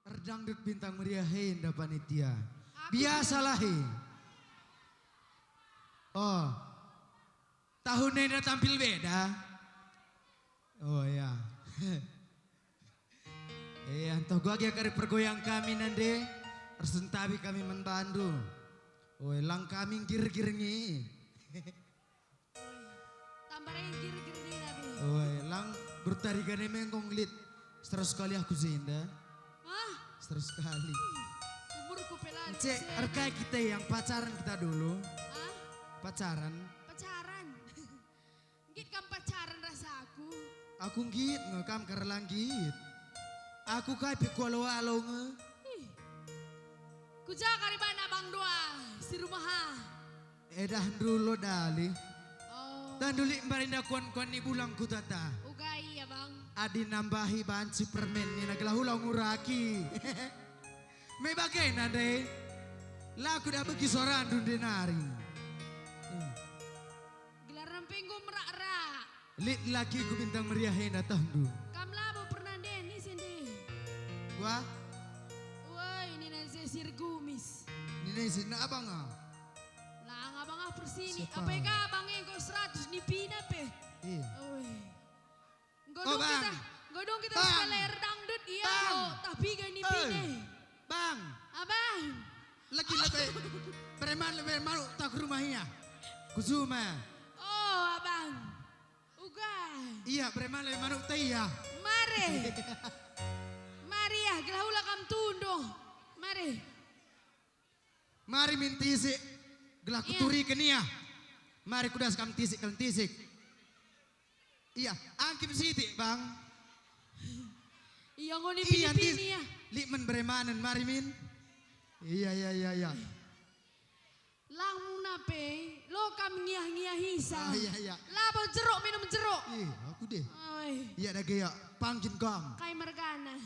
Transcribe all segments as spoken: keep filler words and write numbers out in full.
Erdangdut Bintang Meriah enda panitia. Aku biasalah, he. Oh. Tahun enda tampil beda. Oh, ya. Iya, ntah gua gia kari pergoyang kami nande, ersentabi kami man bandu. Oe, lang kami nggir-nggir nge. Tambah rengkir gerdina pe. Oe, lang bertari gane menggong lit. Seterus kali aku jenda. Hah? Seterus kali. Umurku pe la. Cek, erkai kita yang pacaran kita dulu. Hah? Pacaran. Pacaran. Nggit kam pacaran ras aku? Aku nggit nge, kam kari la nggit. Aku kai pe kualo-alo nge. Ih. Kuja kari bana bang doa si rumah ah. Edah ndrulo dali. Oh. Tandu lit mbarinda kuan-kuan ni bulang kutata. Uga ia, Bang. Adi nambahi banci permen nina gelah ula nguraki. Me bagena nde. La kuda begi sorandu nde nari. Hmm. Gelarna pe enggo merak-rak. Lit lakiku Bintang Meriah enda tehndu. Kam labo pernah ndeni si nde. Wah. Woi, nina Zesir Gumis. Nina si na abang ah. Lang abang ah persini. Siapa? Apa eka abang enggo seratus nipina pe? Iya. Oi. Nggo Oh, dong Bang. kita, nggo dong kita Bang. sekali erdangdut, iya, Bang. Nggo, tapi gak nipina. Eh, Bang. Abang. Lagi lebih preman lebih malu tak ke rumah iya. Kusuma. Oh, Abang. Uga. Iya, preman lebih malu tak iya. Mari. Mari ya, gelah ula kam tunduh. Mari. Mari min tisik, gelah Iya. kuturiken ia. Mari kudas kam tisik kal tisik. Iya, angkip sitik, Bang. Iya, ngoni Iya, pini-pini tis- ya. Lik men beremanen, mari min. Iya, iya, iya, iya. Lang muna pe, lo kam ngiah-ngiahisa. Ah, iya, iya. Labo jeruk, minum jeruk. Ih, aku deh. Oi. Iya, dage ya, panggil kam. Kai mergana.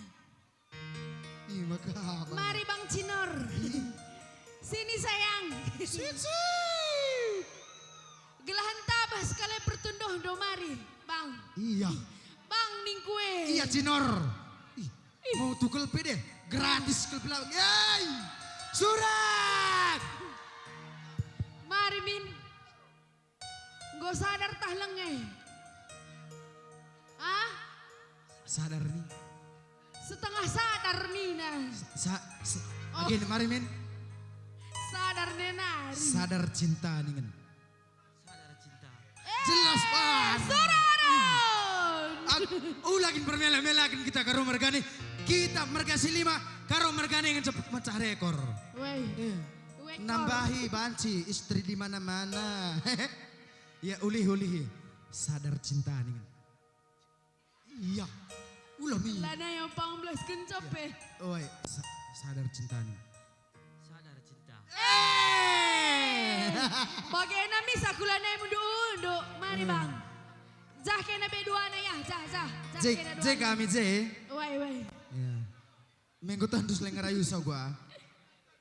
Ih, maka apa? Mari Bang Cinor. Sini sayang. Sweet, sweet. Gelahan tabah sekali pertunduh do mari, Bang. Iya. Bang ningkue. Iya, Cinor. Ih, Ih. mau tukel pede. Gratis kel pelawak. Yai. Surat. Mari, Min. Enggo sadar tah lenge? Ah? Sadar nih. Setengah sadar nina. Sa-, se-, Oh. Again, mari, Min. Sadar nena. Sadar cinta ningen. Sadar cinta. Eh, Jelas, Bang. Saudara. Ag-, ulakin permela-melakin kita karo mergane. Kita merga si lima, karo mergane ngen cepet mecah rekor. Weh. Eh. Rekor. Nambahi banci istri di mana-mana. Ya, ulih-ulih. Sadar cinta ningen. Iya. Ulah mi. Lana yang pang belas kencap, eh. Oi, sa-, sadar cinta ningen. Sadar cinta. Eh. Bagena mi sakulana mundu-undu. Mari, Hmm. Bang. Jah kena be duana ya, jah, jah. Jah Je, kena je duana. kami je. Wai, wai. Ya. Menggo tah ndus leng ngerayu sa gua.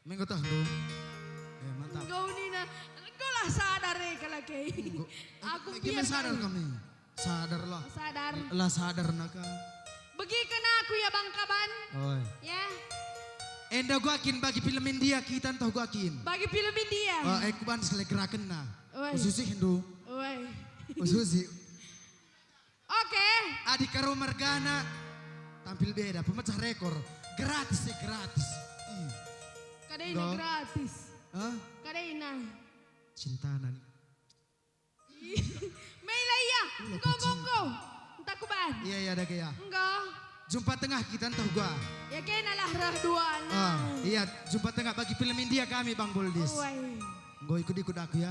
Menggo tah ndu. Eh, mantap. Enggo nina, enggo lah sadar e kalak e. Enggo. Aku Lagi biar men sadar kami. Sadarlah. Sadar. Lah sadar naka. Begiken aku ya Bang Kaban. Oi. Ya. Enda gua kin bagi film India kita ntah gua kin. Bagi film India. Ah, eh, kuban selegerakenna. Oi. Ususih ndu. Oi. Ususih. Oke. Adi karo mergana tampil beda, pemecah rekor. Gratis ya, gratis. Ih. Kadaina Enggak. gratis. Hah? Kadaina. Cintanan. Mela iya. Ulah Enggo, enggo, kucing. enggo. Entah kuban. Iya, iya, dage ya. Enggo. Jumpa tengah kita ntah gua. Ya kena lah reh duana. Ah, iya, jumpa tengah bagi film India kami, Bang Boldis. Uai. Enggo ikut-ikut aku ya.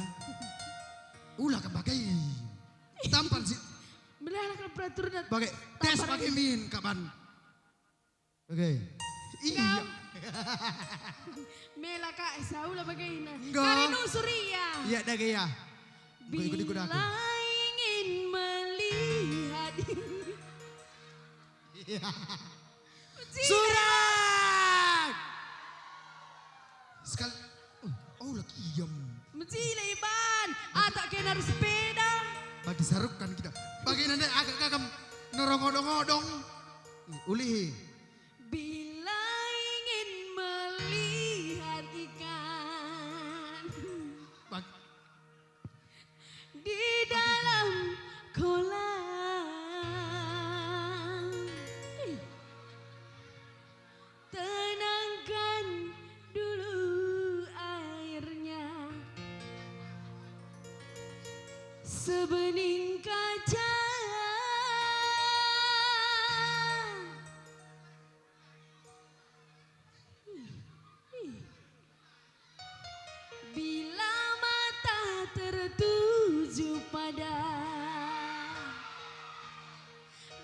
Ulah kan pakai. Tampan si Belah kan peraturan Bage, tes tampar bage ini. min, kaban. Oke. Iya. Mela Kak, saula bagena. Enggak. Kari nusur ia. Iya, dage ya. Enggo ikut-ikut aku. Bila ingin melihat. Iya. Mecila. Surat! Sekali, uh, oh, lagi iem. Mecila iban, atak kena arus sepeda. Bagi sarukan kita. Bagi nanti agak kagam nerong odong-odong. Ih, ulih. Bila Sebening kaca. Bila mata tertuju pada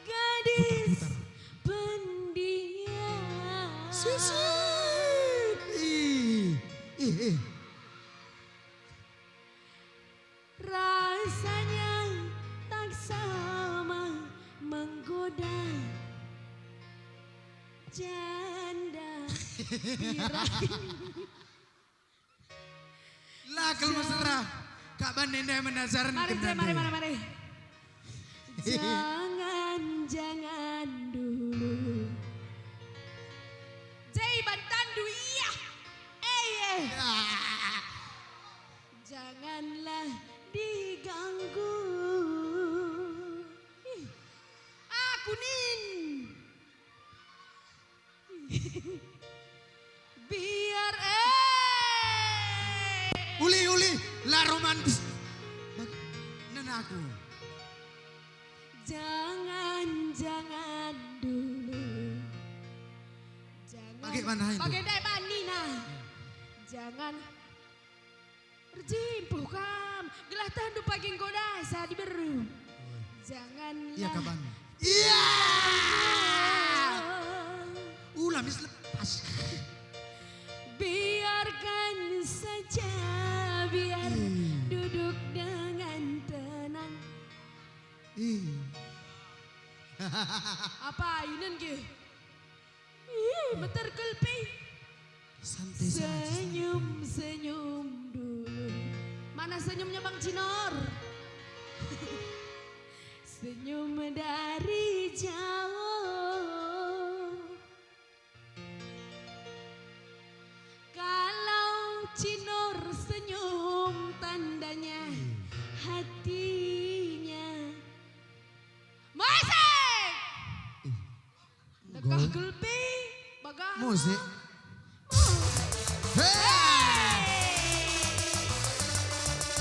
gadis pendiam. Sisit. Ih, ih, ih. Rasanya tak sama menggoda janda pirang. La kal mesra, kak ban enda menazaren. Mari, mari, mari, mari. Jangan, jangan dulu. Jei bantandu, iya. Eh, eh. Ya. Janganlah diganggu. Ih, aku nin. Biar, eh. Uli, uli, la romantis. Bag-, nen aku. Jangan, jangan dulu. Jangan. Bage mana itu? Bage ndai bani, nah. Jangan. Erjimpuh kam, gelah tandu pagi enggo dasa diberu. Janganlah. Iya, kaban. Iya! Ula mis lepas. Biarkan saja, biar duduk dengan tenang. Ih. Apa inen ge? Ih, meter kelpi. Santai saja, santai. Senyum, senyum dulu. Mana senyumnya Bang Cinor? Senyum dari jauh. Kalau Cinor senyum, tandanya hatinya. Musik! Degah gelpi, bagah musik. Hei!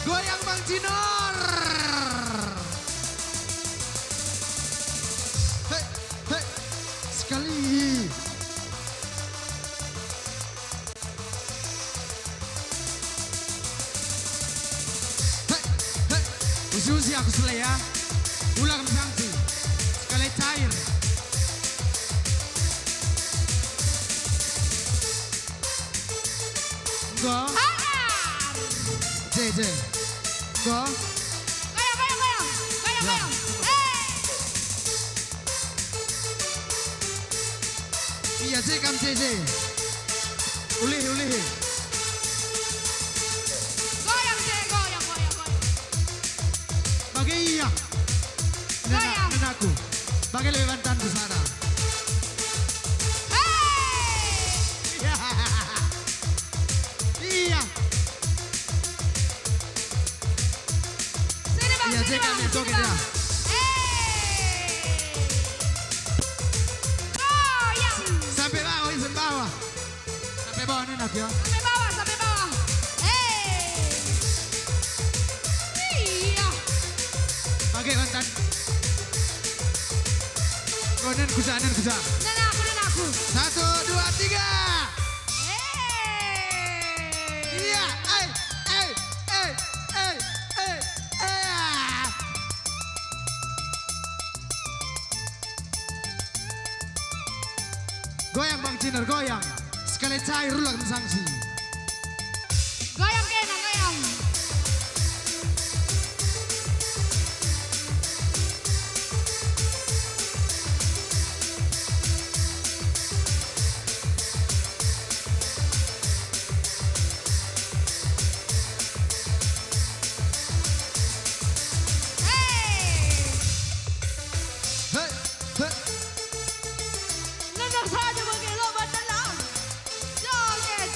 Goyang Bang Cinor. Hei, hei. Sekali. Hei, hei. Usi-usi aku sele ya. Ulang sangsi. Sekali cair. Go. Hajar. J J. Go. Goyang, goyang, goyang. Goyang, goyang. Hei. Iya, J, kam, J J. Ulih, ulih. Goyang, J, goyang, goyang, goyang. Bage iya. Nena, goyang. Nena aku. Bage lebe bantan tu sana. Hei! Iya. Iya. Sini, Bang, iya, sini, Bang, sini, Bang. Hei. Goyang. Sampai bawah, isen bawah. Sampai bawah, Nenak, ya. Sampai bawah, sampai bawah. Hei. Iya. Pakai kontan. Konen kusa, nen kusa. Nen aku, nen aku. Satu, dua, tiga. Hei. Iya, eh, eh, eh, eh, eh, eh. Goyang, Bang Ciner, goyang. Sekali cair ulang sangsi. Goyang kena, goyang. Hei! Hei! Hei! Nendang saja bagi lo bandalan. Joget.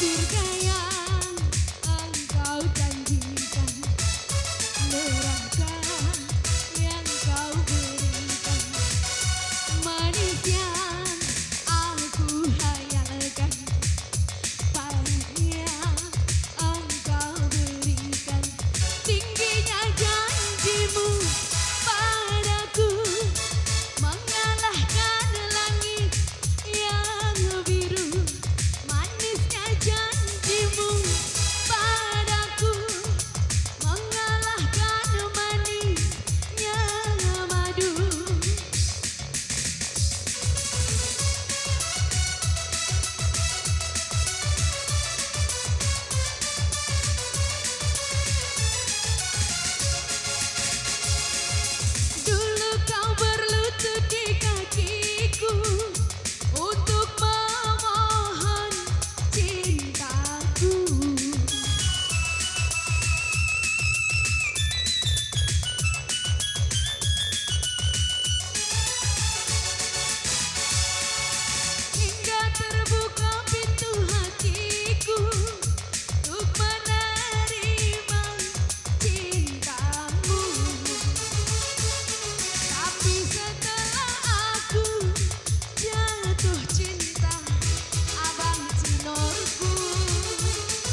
Surga yang engkau janjikan, neraka yang kau berikan, manis yang aku hayalkan, pahit yang engkau berikan. Tingginya janjimu padaku, mengalahkan langit yang biru. Manisnya janjimu padaku, mengalahkan manisnya madu. Dulu kau berlutut di kakiku untuk memohon cintaku. Hingga terbuka pintu hatiku untuk menerima cintamu. Tapi setelah aku jatuh cinta, abang cinorku,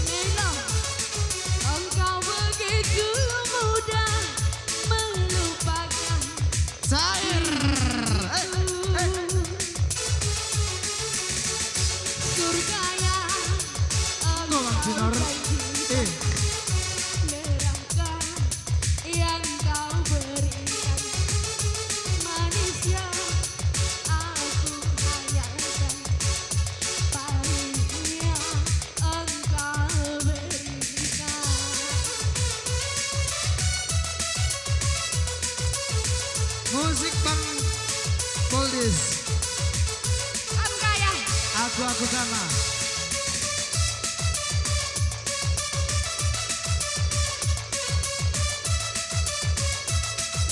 Neno, engkau begitu mudah melupakan. Cair. Eh, eh. Surga yang Go, Bang Sinor. Eh. Neraka yang kau berikan. Manis yang aku hayalkan. Pahitnya engkau berikan. Musik Bang Boldis. Aku kaya. Aku, aku sama.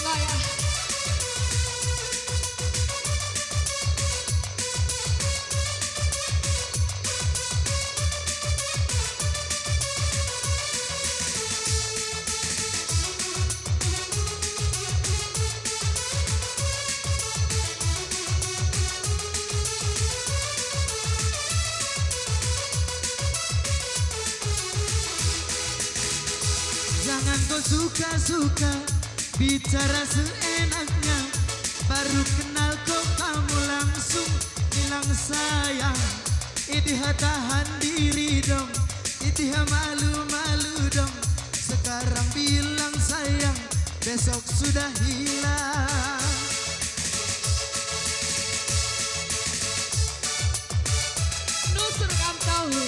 Kaya. Jangan kau suka-suka bicara seenaknya, baru kenal kau kamu langsung bilang sayang. Idiha tahan diri dong, idiha malu-malu dong. Sekarang bilang sayang, besok sudah hilang. Nusur kam tahu.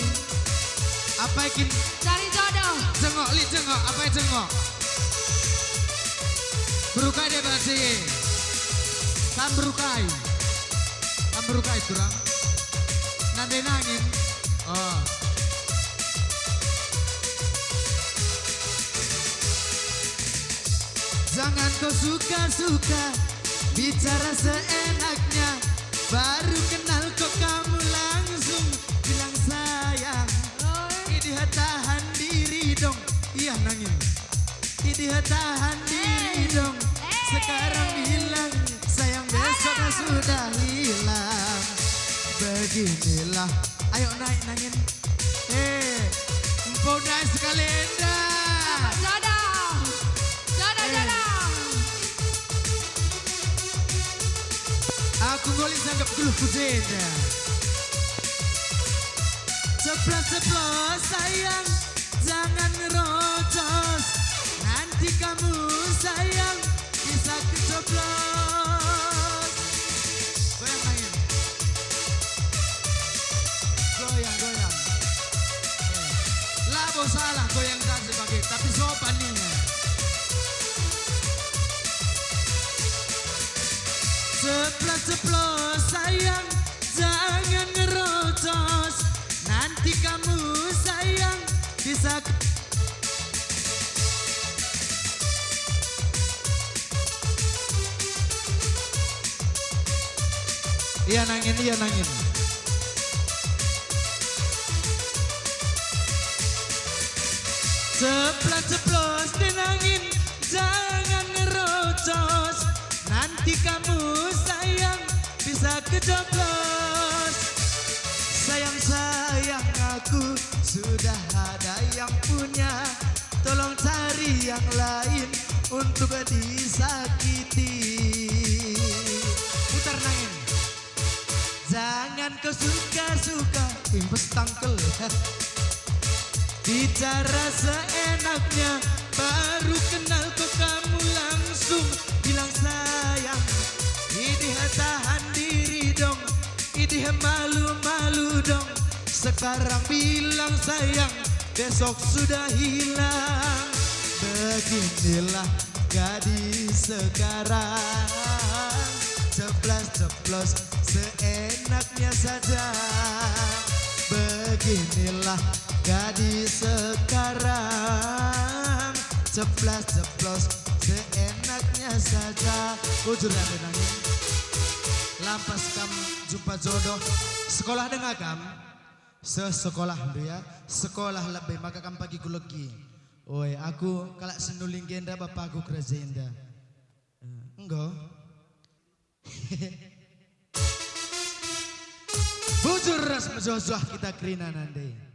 Apai kin? Cari jodoh. Jengok, lit jengok, apai jengok? Berukai deh berarti. Kam berukai. Kam berukai kurang. Nande nangin. Oh. Jangan kau suka-suka bicara seenaknya, baru kenal kau kamu langsung bilang sayang. Idiha tahan diri dong, iya nangin. Idiha tahan diri dong, sekarang bilang sayang, besok sudah hilang. Beginilah, ayo naik nangin. Eh, empo dai sekali enda. Jodoh. Jodoh, eh. Jodoh. Aku nggo lit sangkep geluhku jenda. Ceplos-ceplos sayang, jangan ngerocos. Nanti kamu sayang, bisa kecoblos. Goyang main. Goyang, goyang. Eh, labo salah goyang kan sebagai, tapi sopan nih. Ceplos-ceplos sayang, jangan ngerocos. Nanti kamu sayang, bisa ke- Iya nangin, iya nangin. Ceplas-ceplos den angin, jangan ngerocos. Nanti kamu sayang bisa kejeblos. Sayang, sayang, aku sudah ada yang punya. Tolong cari yang lain untuk disakiti. Putar nangin. Jangan kau suka-suka, impes tangkel. Bicara seenaknya, baru kenal kok kamu langsung bilang sayang. Idih tahan diri dong, idih malu-malu dong. Sekarang bilang sayang, besok sudah hilang. Beginilah gadis sekarang, ceplas-ceplos seenaknya saja. Beginilah gadis sekarang, ceplas-ceplos seenaknya saja. Bujur ya, Benang. Lampas kam jumpa jodoh. Sekolah denga kam? Seh, sekolah ndu ya. Sekolah lebe maka kam pagi kulegi. Oi, aku kalak Senulingga enda, bapaku kerajenda. Eh, enggo. Bujur ras mejuah-juah kita kerina nande.